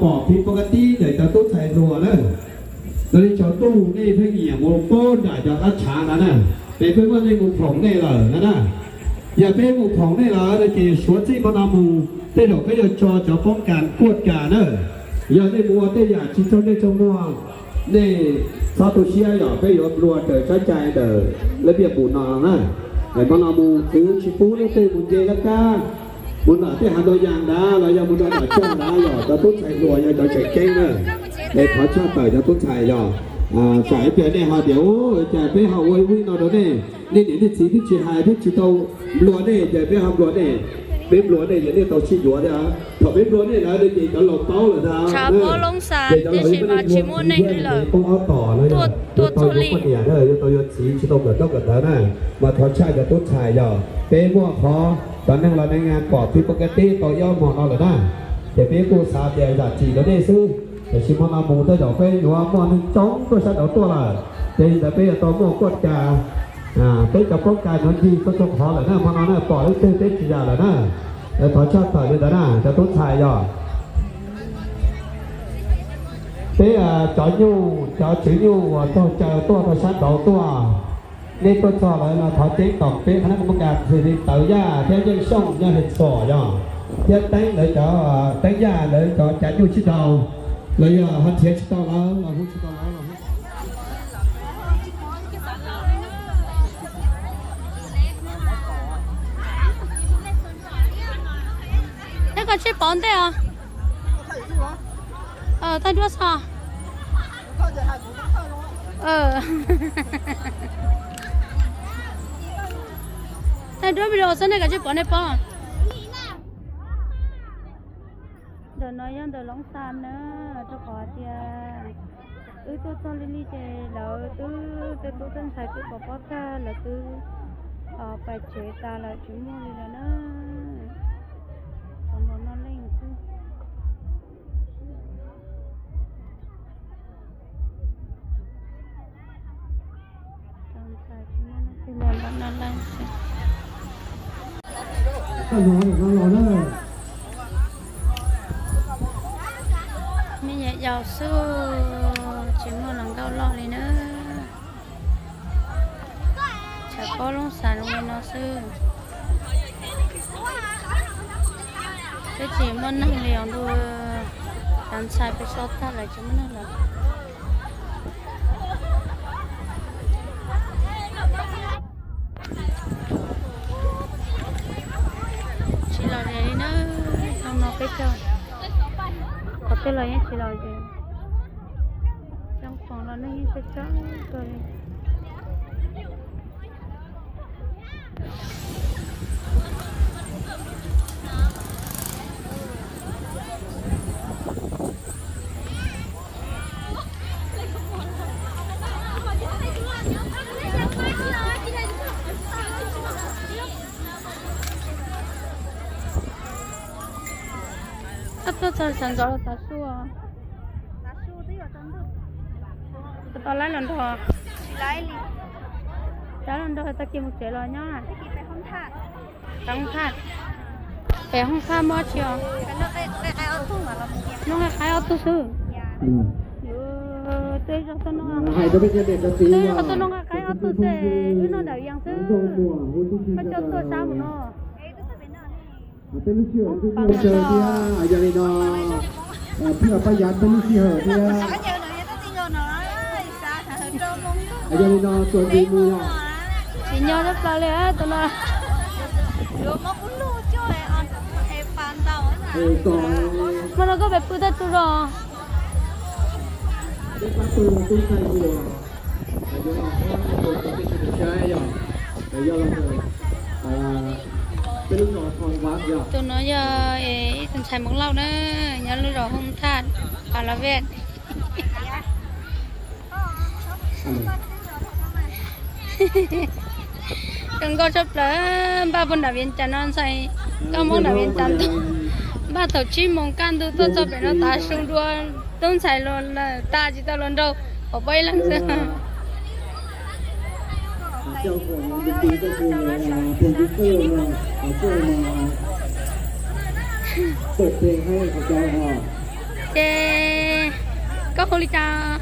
Pom phim pov ka tib ntawm cov tub ntxhais hluas na, raws li tsaus ntuj nej pheej nyiam mus pab nram cov qab tshav no na, ces peb muab nej mus phoom nej lawm no na. Yog peb mus phoom nej lawm no ces suav txij hmo no mus tej zaum peb yuav tso cov poob kas kuaj kas na. Yog nej mus ua tej yam tsis raug ntsej raug muag, nej txhob tu siab, yog peb yuav nplua raws tsab cai ntawm lab npiaj mus no na. Hmo no mus txwv tsis pub leej twg mus nce laj kab, mus nram tej hav ntoo yas nrad los yog mus rau nram cag nrad, yog cov tub ntxhais hluas yog cov tseem ceeb na. Es thov tshaj tawm cov tub ntxhais, yog tsam ib pliag nej ho tias, cas peb ho ua ib ub no rau nej, nej niam nej txiv twb tsis hais, twb tsis tau nplua nej, ces peb ho nplua nej. Peb nplua nej ces nej tau sib yuav thiab. Thaum peb nplua nej lawm ces cov laus paub lawm ntag. Ces cov laus yeej muaj nej tsis muaj neeg li lawm. Poob ob tom no, tuaj txuag li, yuav tau yuav txiv tsis tau kawm ntaub kawm ntawv na. Mas thov tshaj cov tub ntxhais, yog peb muaj qhov cov neeg los neeg pom phim pov ka tib tau ib ob hmo no lawm na, ces peb kuj xav tias zam txim rau nej xwb. Tiam sis hmo no mus tej zaum peb yuav muaj neeg coob tuaj sab nraud tuaj lawm, ces li ntawd peb yuav tau muaj kuaj kas, peb cov poob kas yuav ncig txhua txhua qhov lawm na. Hmo no na pom leej twg peb tsis zam lawm na. Thov tshaj tawm li ntawd na cov tub ntxhais, yog peb cov nyuj cov tswv nyuj uas raug caw tuaj rau sab nraud tuaj, nej tuaj txog lawm no thov ceeb toom peb qhab nab kab mob kas xws li Tawv Yaj thiab Yeej Xyooj Yaj Hwm Xom, yog thiab Teeb lawv cov, Teeb Yaj lawv cov cav nyuj tsis tau, los yog ho nrhiav tsis tau lawv los hu tsis tau lawv los hu. Neb koj tsib pov ntej os. Thaij duab xwb. Thaij duab video xwb, nej koj tsib pov nej pom. Ntawm no yog ntawm Loob Xas na, rau qhov tias wb tuaj txog li li ces lawv twb tej tub tej ntxhais twb pov pob tag, lawv twb pais tsev tas lawm, tsis muaj li lawm na. Tshuav npaum no leej xwb. Me nyuam yaus xwb, tsis muaj hluas nkauj loj li na. Tshav pob Loob Xas zoo li no xwb. Twb tsis muaj neeg li os ntuj, cov ntxhais pes so tag lawm tsis muaj neeg lawm. Tsis los li na, no no peb caug, qhov twg los yeej tsis los li. Coob khoom los neeg yeej tshaj tshaj kawg li. Koj tuaj txog sawv ntxov los tav su? Puas tau laib los nrog? Laib los nrog tag kis mus tsev los nyob? Peb hoob thaj, peb hoob thaj muaj tsi os? Noj nqaij qaib ob tug xwb. Tej zaum tuaj noj, tej zaum tuaj noj nqaij qaib ob tug xwb, wb noj dawm yees xwb. Koj coj tuaj sab mus no. Peb lub sij hawm twb muaj tsawg thiab, yog li no thiab pab yav peb lub sij hawm thiab. Yog li no txuas ntxiv mus yog. Tsis nyob tshaj plaws li tus no. Hmo no koj pem pw taj tu los. Tus no yog ib tug ntxhais Hmoob Lauj na, nyob lub zos Hoob Thaj, Palavet. Zoo nkauj tshaj plaws, npaj puag nram Vias Cas no ntxhais, nkauj Hmoob nram Vias Cas ntag. Npaj thaum tsib moos kaj ntug tuaj txog pem no tav su dua, tub ntxhais los lawm tas tsis tau los nraug, pom pab ib leeg xwb. Ces koj hu li cas?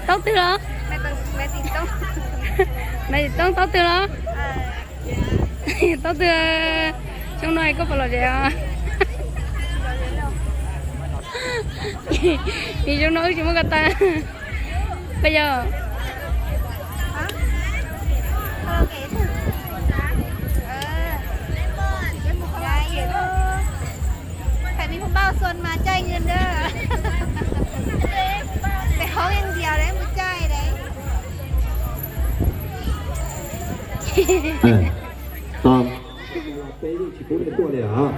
Toob twg los? Maiv Toob, Toob twg los? Toob twg? Xyoo no koj puas lom zem os? Xyoo no wb tsis muaj ko taw. Puas yog? Thầy Minh Phong bao xuân mà chay ngiên đó. Để khó em dìu đấy, một chay đấy. Tsis pub nej tuaj li os.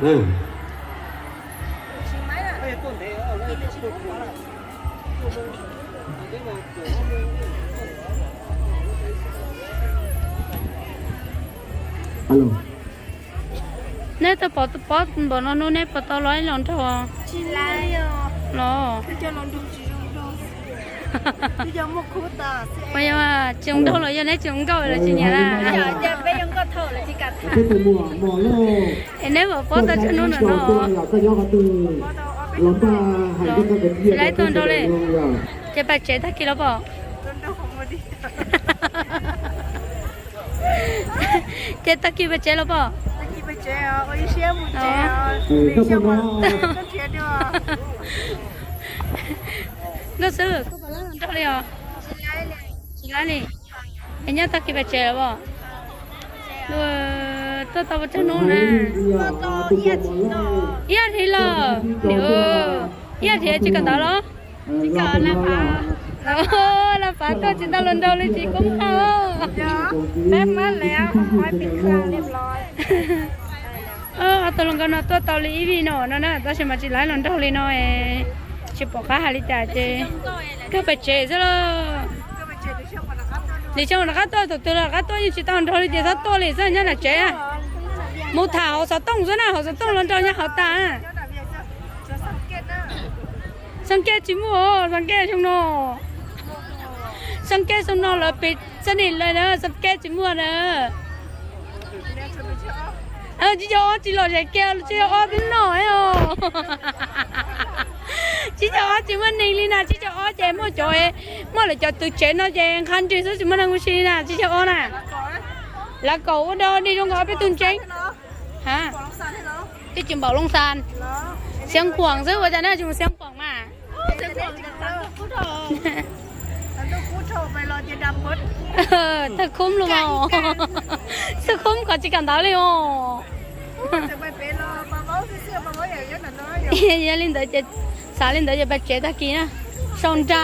Neb tau pom pob npaum no hnub neb puas tau los ib los nraug los? Puas yog tsis zoo nraug los yog neb tsis zoo nkauj los tsis nyiam na? Es neb pom pob tau tsawg hnub ntawm no? Tsis laib tuaj nraug li. Ces pais tsev tag kis los pom? Ces tag kis pais tsev los pom? Nkauj Xwb, koj puas laib los nraug li os? Tsis laib li. Es nyob tag kis pais tsev los pom? Tuaj tau pes tsawg hnub na? Ib yam thiv los, ib yam thiv tsis kawm ntawv los? Laj Fav tuaj tsis tau hluas nraug li tsis kub qab. Ob tug hluas nkauj no tuaj tau li ib vij no no na, tab sis mas tsis laib hluas nraug li no, tsis pom qab hais li cas ces kawg pais tsev xwb lauj. Lis Xyooj rov qab tuaj, tus twg los rov qab tuaj, yeej tsis tau hluas nraug li ces txhob tuaj li xwb, nyob nram tsev. Mus tham hauv xov tooj xwb na, hauv xov tooj hluas nraug nyob hauv tas. Xab kej tsis muaj, xab kej xyoo no, xab kej xyoo no lawv pes txheeb nim lawm na, xab kej tsis muaj na. Tsib caug ob tsis lom zem kiag, tsib caug ob twb noj os. Tsib caug ob tsis muaj neeg li na, tsib caug ob ces muaj cov, muaj lawv cov tw tsev no ces nqha nrig xwb tsis muaj neeg ua si li na, tsib caug ob na. Lawv kaum ua dog dig zoo nkaus ob peb tug ntseeb. Ha, twb tsis npaum Looj Xas, Xeev Khuam xwb ua cas na, tsis mus Xeev Khuam mas. Tawg khub los, tawg khub kom tsis kam ntawd li os. Yog li ntawd ces, xav li ntawd ces pais tsev tag kis na, sau nra.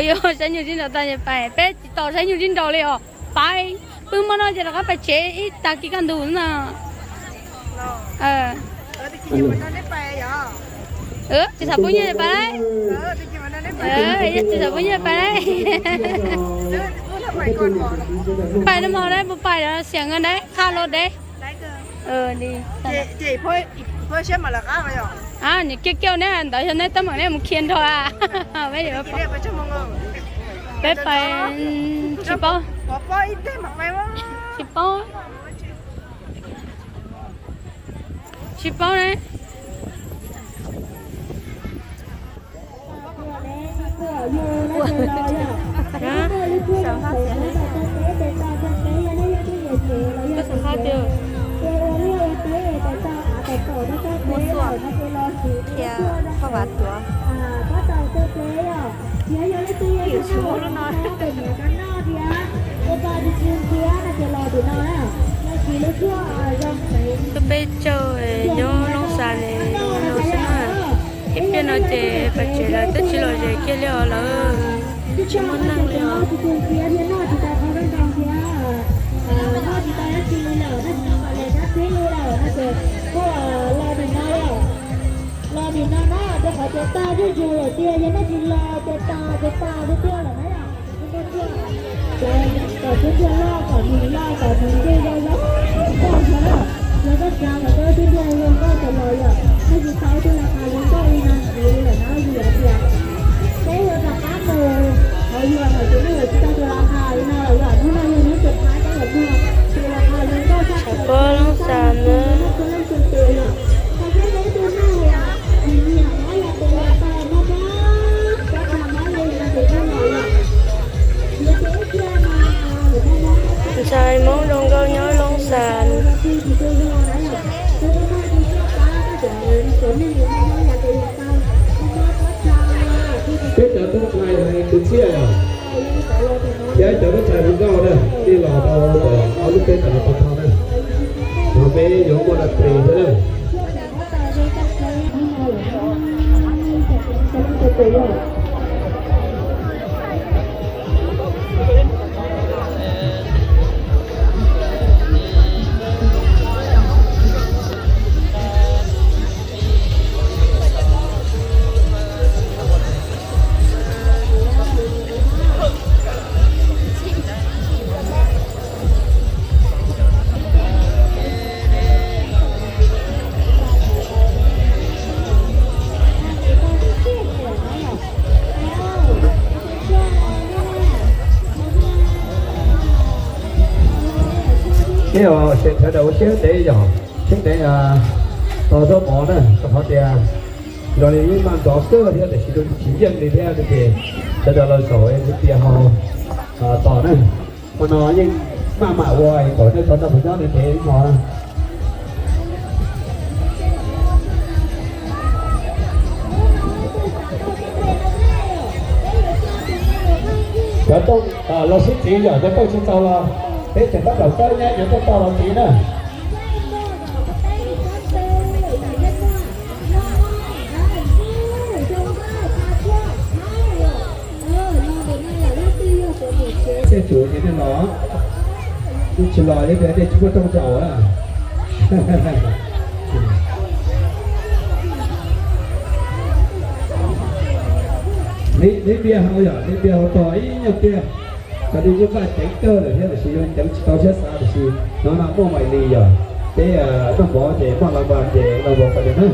Yog saib nyuj sib nraus tag ces pais, peb tsis tau saib nyuj sib nraus li os. Pais pw hmo no ces rov qab pais tsev ib tag kis kaj ntug na. Tsis xav pub nyiaj pais lauj. Tsis xav pub nyiaj pais lauj. Pais no mog, puas pais, xiam nkawd deb, qha los deb. Nws kiag kiag neb ntawd yog neb teeb meem neb mus khiav nrog. Peb pais, tsis paub, tsis paub, tsis paub ne. Mus xua, qhov vav tuav. Mus xua lub no. Tus peb caug nyob Looj Xas ne, no xwb na. Ib pliag no ces pais tsev lawm, twb tsis lom zem kiag li os lawm. Tsis muaj neeg li os. Los tim no na, ces qhov ces tag zuj zus lawm tiag, yog nej tsis los ces tas ces tas tiag tiag lawm na. Kom tib pliag loj, kom nws loj, kom nws nce zoo zoo nkauj thiab na. Yog koj tsav kom koj tib pliag zoo nkauj tas los yom, nej tsis tau ib tug las khas zoo nkauj li no ntxiv li lawm na, vim hais tias peb yuav rov qab mus hauv yuav lawm ces nej yuav tsis tau tus las khas li no lawm yom. Hnub no yog hnub suav thaiv peb yuav mus tus las khas zoo nkauj tshaj plaws. Nkauj na, nej los tau ob lub teb tas los tau tho na, no peb yuav muaj laj plis thiab na. Tej sawv daws ua siab ntev yog siab ntev tos zaub mov na, rau qhov tias yog li ib maj nrov kawg thiab tiam sis tsis yeej li thiab ces sawv daws los zaum tias ho tos na. Hmo no yeej maj mam ua kom nej tau nrog kuv nyob ntev ntev hmo na. Cov tooj los sib txiv yom, cov tooj tsis txaus los peb tseem tab tom kawb nyab cov tooj tau los txiv na. Tej tsum ces nej los, nej tsis los ces nej tsis muaj rooj zaum na. Neb npiaj hauv yom, neb npiaj hauv tog ib nyuag tiag, kom nej nyob npaj ceev kawg lawm thiab tiam sis yuav ceev tsis tau siab xav tiam sis hnov no muaj mais li yog peb noj mov ces muaj las vas ces las vas kom tiag na.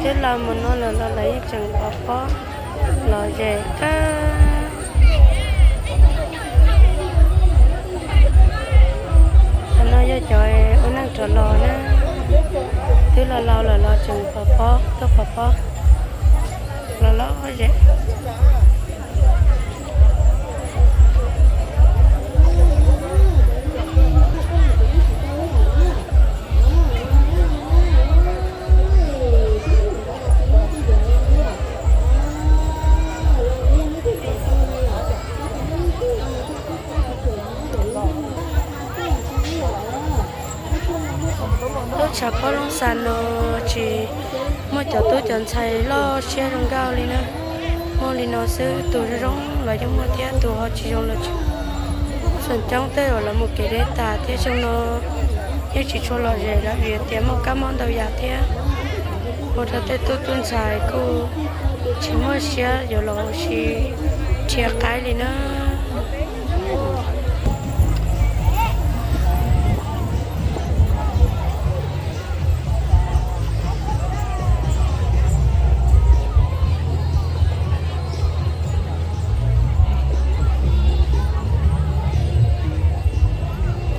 Twb los mus no lawm los lawv yeej tseem pov pob los ze kawg. Qhov no yog cov ua neej rov los na, twb los laus lawm los tseem pov pob, tuaj pov pob los lom zem. Lub tshav pob Looj Xas no tsis muaj cov tub cov ntxhais loj siab zoo nkauj li na. Muaj li no xwb, tus zoo zoo los yeej muaj thiab, tus ho tsis zoo los tsis. Txhua coob tej uas lawv mus kev deb tas thiab xyoo no yeej tsis tshua lom zem lawm vim tias muaj kab mob ntau yam thiab. Ua rau tej tub tub ntxhais kuj tsis muaj siab yuav los ua si dhia qaib li na.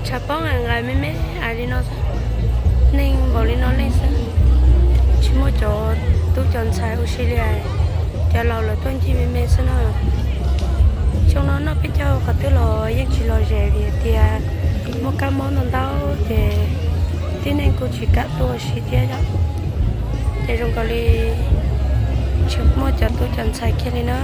Tshav pob nqaim nqaim me me ais li no, neeg npaum li no leej xwb, tsis muaj cov tub cov ntxhais ua si li. Cov laus lawv tuaj ncig me me xwb na. Xyoo no noj peb caug qhov twg los yeej tsis lom zem vim tias muaj kab mob ntau ntau ces tib neeg kuj tsis kam tuaj ua si thiab yom. Ces zoo nkaus li tsis muaj cov tub cov ntxhais kiag li na.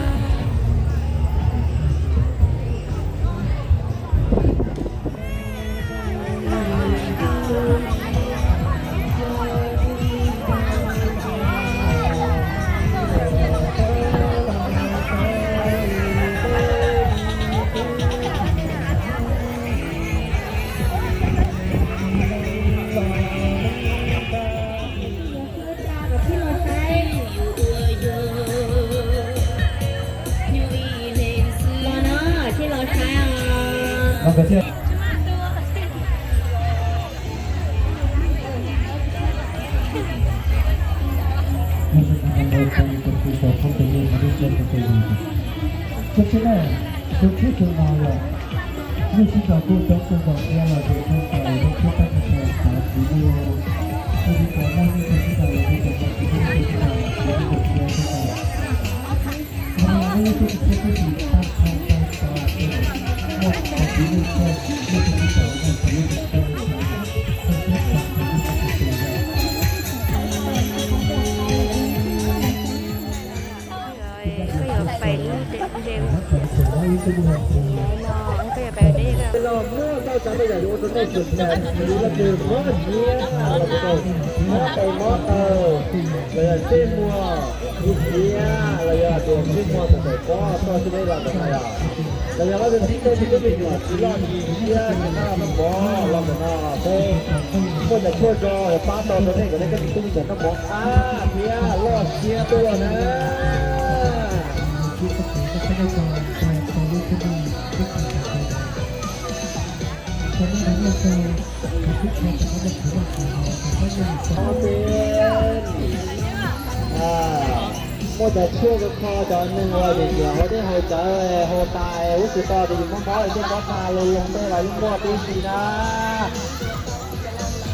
Tus tsheb na, tus tsheb tus no yog lub sib tau kuj coob kawg nkaus thiab los ces kuj tau lub tsheb tab sis tau xav txiv lub, kuj li tau muaj lub tsheb tau lub tsheb tau txiv lub tsheb tau txiv lub tsheb tau. Koj yuav pais lub dej no, koj yuav pais dej no. Los muab tau cov me nyuam ua rau nej txhua tus, yus los txog mob nyiav los mus rau mob tais mob taug, los yog ntsej muag nyiav nyiav, los yog tias ntsej muag txom txom pob txoj xwb deb los ntawm no yog, los yog leej twg tib tug me nyuam tsis loj tsis siab tsis nqa mov los ntawm no peb muaj cov tshuaj zoo pab tau rau nej kom nej cov tib tug me nyuam noj mov qab thiab loj siab tuaj na. Muaj cov tshuaj kho cov neeg uas nyiam nyiam haus dej haus cawv haus tas ub tsis tau tias yus muab mob li tej mob tag los loo tej los yeej muaj tib si na.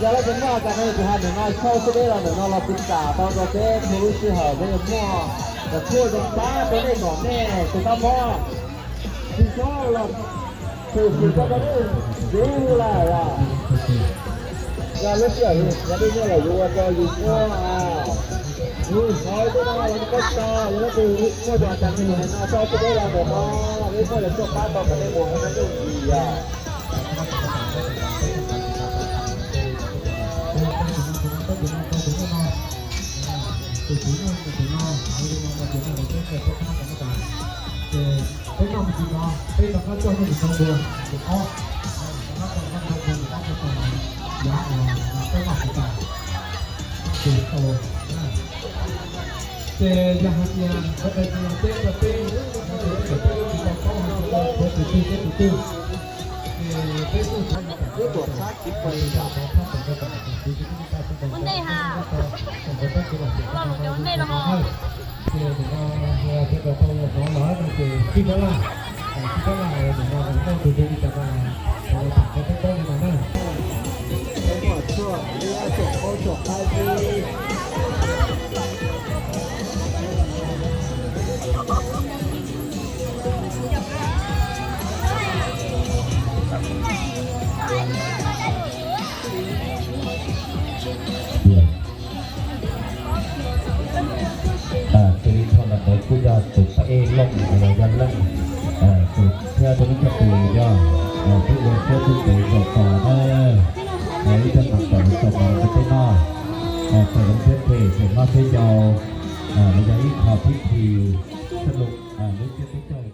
Yog leej twg muaj a kas no yus tus ha ntawm no tshauj xwb deb los ntawm no los tsis kam tau rau peb txhua lub sij hawm peb yuav muaj cov tshuaj zoo pab rau nej kom nej tsis tau mob. Tsis txhob los tus xwm tau rau nej yuav lawm los yog lub sij hawm yus nyiam dej nyiam los yus ua rau yus muaj yus qhov tej no los koj tau yog leej twg muaj cov a kas no yus hais no tshauj xwb deb los ntawm no peb muaj cov tshuaj pab tau kom nej mus hauv nej nyooj ntsis yog. Tus txiv neej tus no, tus no tus no tus no tus no tus no tus no, ces peb noj mus tsis no, peb rov qab coj nej mus sau dua tus ob, rov qab coj nej mus sau dua tus ob mus tau yav uas peb noj tsis tas, ces tau. Ces yog hais tias qhov ntawd tsis yog teb rau peb, no ces peb tsis tau paub hais tias qhov tus twg peb tus twg, ces peb kuj xav kom peb tuam txhab tsis pais yom. Ua los cov nej los ho. Ces nim no sawv daws tau los hnov lawm no ces tij kab laj, tij kab laj nim no muaj tus twg li cas mas sawv daws tham tau paub paub li no na. Ces li dhau los ntawd kuj yog tus pab ej Looj los yog Leej, tus thiab tus neej tsa tus yog twb ua siab twb ntev zaum tos na, ib cov mam tawm los txog mas rau peb noj, tawm los thiab phem tawm noj thiab yau, los yog ib qho thib thi xab lus lub tsiab peb caug